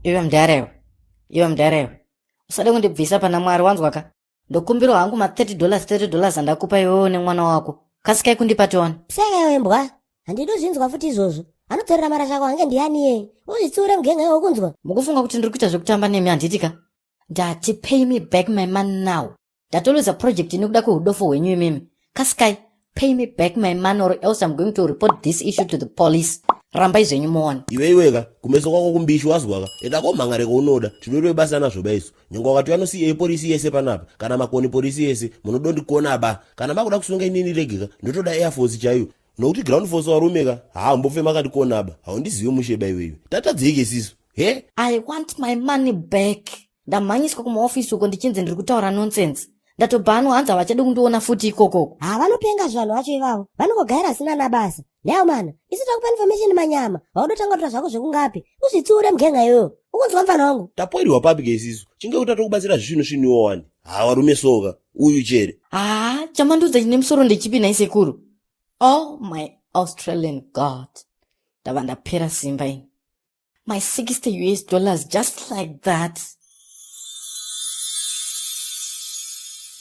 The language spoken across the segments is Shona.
Iwe mudhara iwe, iwe mudhara iwe, usade kundibvisa pana Mwari wanzwa ka? Ndokumbirawo hangu ma 30 dollars 30 dollars andakupa iwewe nemwana wako. Kasikai kundipa tione. Seka iwe mbwa, handidi kuzvinzwa futi izvozvo. Anodzorera marasha ako hange ndiyani iye? Uzvitsiure mugenga iwe ukunzwa? Mukufunga kuti ndiri kuita zvekutamba nemi handiti ka? Ndati pay me back my money now. Ndatoluza project nekuda kwehudofo hwenyu imimi. Kasikai, pay me back my money or else I'm going to report this issue to the police. Rambai zvenyu muone. Iwe iweka, kumeso kwako kumbishi wazwaka. Enda komhangare kwaunoda, tinoitwe basa nazvo baisu. Nyangwe wakati ano CA polisi yese panapa, kana makoni polisi yese, munodondikona ba. Kana makuda kusunga inini regeka, ndotoda air force chaiyo. Nokuti ground force varume ka, haa mbofe makandikona ba. Haundizive mushe ba iwewe. Tatadzike sisu. He? I want my money back. Ndamhanyiswa kumaofisi uko ndichinzi ndiri kutaura nonsense. Ndatobhanwa hanzi havachadi kundiona futi ikokoko. Ha vanopenga zvanhu vacho ivavo. Vanongogaira asina nabasa. Nhayo mana, isu takupa information manyama. Vaudotanga kutora zvako zvekungapi. Uzvitsiure mugenga iyoyo. Ukunzwa mfana wangu? Tapoirwa papi ke isisu? Chinge kuti tatokubatsira zvisvinu svinuwo wani. Ha varume soka. Uyu chere. Haa, chamandiudza chine musoro ndechipi nhai sekuru? Oh my Australian God. Ndava ndapera simba ini. My 60 US dollars just like that.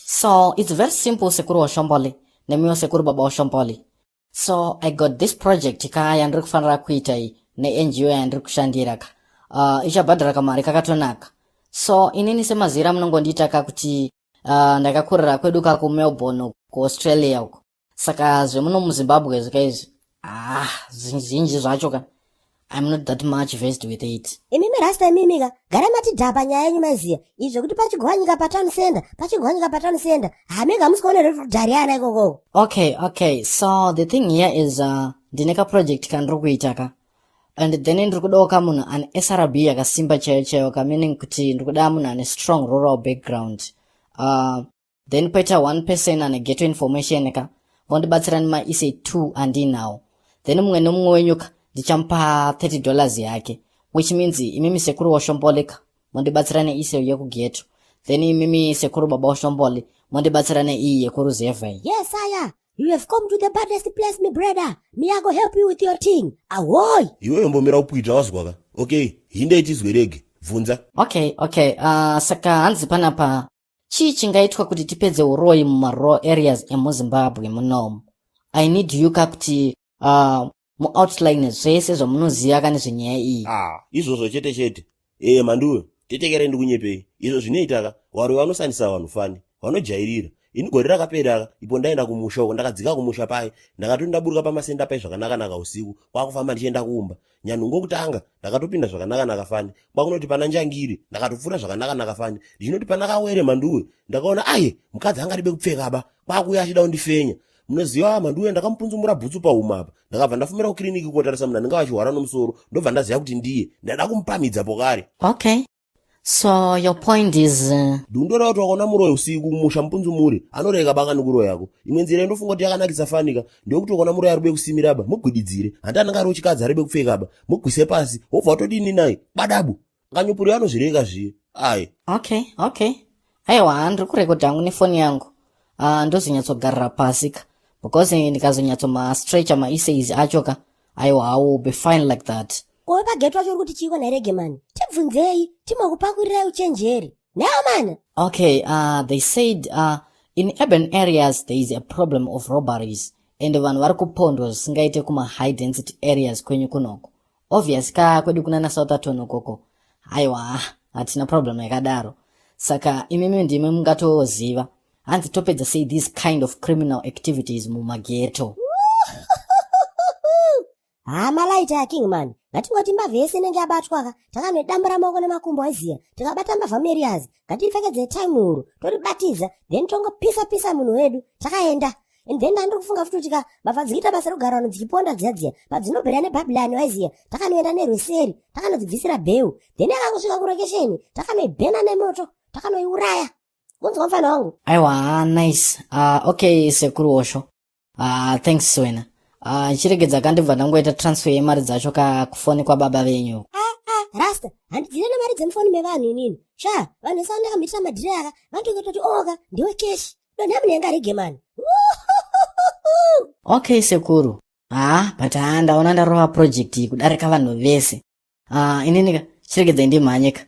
So it's very simple sekuru washomboli nemiwo sekuru baba washomboli. So I got this project ka yandiri kufanira kuita iyi neNGO yandiri kushandira ka. Ichabhadhara kamari kakatonaka. So inini semazira munongondiita ka kuti ndakakurira kwedu ka kuMelbourne kuAustralia uko. Saka zvemuno muZimbabwe zvika izvi zvizhinji zvacho ka I'm not that much versed with it. Imimi rasta imimi ka gara matidhapa nyaya yenyu maiziya izvi zvekuti pachigwanyika patown center pachigwanyika patown center hamega hamusi kuona here kuti kudhariana ikokoko. Okay, okay. So the thing here is ndine ka project kandiri kuita ka and then ndiri kudawo ka munhu ane SRB yakasimba chaiyo chaiyo ka meaning kuti ndiri kuda munhu ane strong rural background. Then poita one person ane ghetto information ka vondibatsira nemaise 2 andiinawo. Then mumwe nemumwe wenyu ka ndichamupa 30 dollars yake, which means imimi sekuru washomboli ka mondibatsira neise yekughetto, then imimi sekuru baba washomboli mondibatsira neiyi yekuruzevha iyi. Yes aya, you have come to the baddest place my brother. Me I go help you with your thing. Ahoy! Iwe yombomira kupwita wazwa ka. Okay, hinde itizwe rege. Bvunza. Okay, okay. Saka hanzi panapa chii chingaitwa kuti tipedze uroyi mumarural areas emuZimbabwe munomu? I need you ka kuti muoutline zvese zvamunoziva ka nezvenyaya iyi. Izvozvo chete chete. Manduwe, tetekere ndikunyepei. Izvo zvinoita ka, varoyi vanosandisa vanhu fani, vanojairira. Ini gore rakapera ka, ipo ndaenda kumusha uko, ndakadzika kumusha paye. Ndakatoti ndaburuka pamasenda paye zvakanaka-naka usiku, kwakufamba ndichienda kumba. Nyanhungo kutanga, ndakatopinda zvakanaka-naka fani. Kwakunoti pana Njangiri, ndakatopfuura zvakanaka-naka fani. Ndichinoti pana Kawere Manduwe, ndakaona aye, mukadzi angadibe kupfeka ba, kwakuuya achida kundifenya. Munoziva Manduwe, ndakamupunzumura bhutsu pahuma apa. Ndakabva ndafumira kukiriniki kotarisa munhu anenge achihwara nomusoro, ndobva ndaziva kuti ndiye. Ndada kumupamhidza pokare. Okay. So your point is Ndikundoreva kuti wakaona muroyi usiku kumusha mupunzumure, anoreka banga nekuroya yako. Imwe nzira indofunga kuti yakanakisa fanika ndeyekuti ukaona muroyi aribe kusimira ba, mugwididzire. Handi anenge ari wechikadzi aribe kupfeka ba, mugwise pasi, wobva watodini naye? Badabu. Nganyupuri anozvireka zviye. Aye. Okay, okay. Aiwa, ndiri kurekodha hangu nefoni yangu. Ndozonyatsogarira pasi ka. Because ndikazonyatso ma-stretcher ma-essays acho ka. Aiwa, I will be fine like that. Kowe pageto wacho uri kuti chiiko nherege mani? Tibvunzei, timokupakurirai uchenjeri. Nhayo mana. Okay, they said in urban areas there is a problem of robberies and vanhu vari kupondwa zvisingaite kuma high density areas kwenyu kunoko. Obvious ka kwedu kunana Southerton ukoko. Aiwa, hatina problem yakadaro. Saka imimi ndimi mungatoziva. Hanzi topedza sei these kind of criminal activities mumaghetto. Ha malaita ya King man. Ngatingoti mbavha yese inenge yabatwa ka. Takanoidambura maoko nemakumbo aiziya. Tikabata mbavha merias. Ngatiipfekedze time huru. Toribatidza. Then tongopisa pisa munhu wedu. Takaenda. And then ndandiri kufunga futi kuti ka mbavha dzichiita basa rekugara vanhu dzichiponda dziya dziya. Padzinobhera nebhabhilani waiziya. Takanoenda nerweseri. Takanodzibvisira bheu. Then yakangosvika kurokesheni. Takanoibhena nemoto. Takanoiuraya. Unzwa mfana wangu? Aiwa, nice. Okay, sekuru Osho. Thanks wena. Chiregedza kandibva ndangoita transfer yemari dzacho ka kufoni kwababa venyu. Rasta, handidzire nemari dzemufoni mevanhu inini. Sha, vanhu vese vandakamitira madhiri aka, vanotongototi oka, ndiwe cash. Donha munenga rege mani. Okay, sekuru. But ndaona ndarova project iyi kudarika vanhu vese. Inini ka Chiregedzai ndimhanyeka.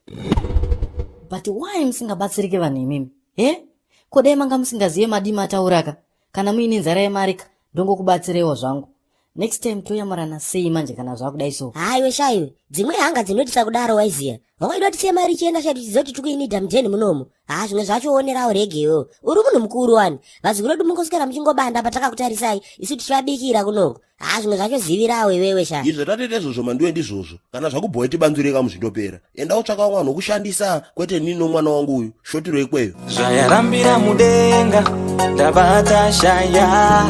But why musingabatsirike vanhu imimi? He? Ko dai manga musingazive madii matauraka? Kana muine nzara yemari ka, ndongokubatsireiwo zvangu. Next time toyamurana sei manje kana zvakudai so? Haiwe shaiwe, dzimwe hanga dzinotisa kudaro waiziya. Wakaida kuti siya mari ichienda shai tichiziva kuti tikuinida mujeni munomu. Haa zvimwe zvacho onerawo rege iwewe. Uri munhu mukuru wani. Vazukuru vedu mungoswera muchingobanda patakakutarisai isu tichivabikira kunoku. Haa zvimwe zvacho zivirawo iwewe sha. Izvo tatete izvozvo manduwe ndizvozvo. Kana zvakubhowa tibanzureka muzvindopera. Enda utsvaka vamwe vanhu vokushandisa kwete nini nomwana wangu uyu. Shotiro ikweyo. Zvayarambira mudenga ndabata shaya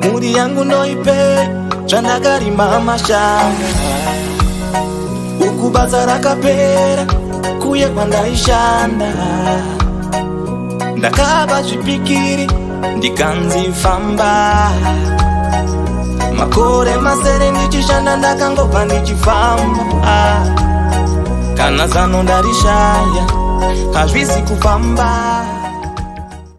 mhuri yangu ndoipe zvandakarima mashanga uku basa rakapera kuye kwandaishanda ndakaba zvipikiri ndikanzi famba makore masere ndichishanda ndakangobva ndichifamba kana zano ndarishaya hazvisi kufamba.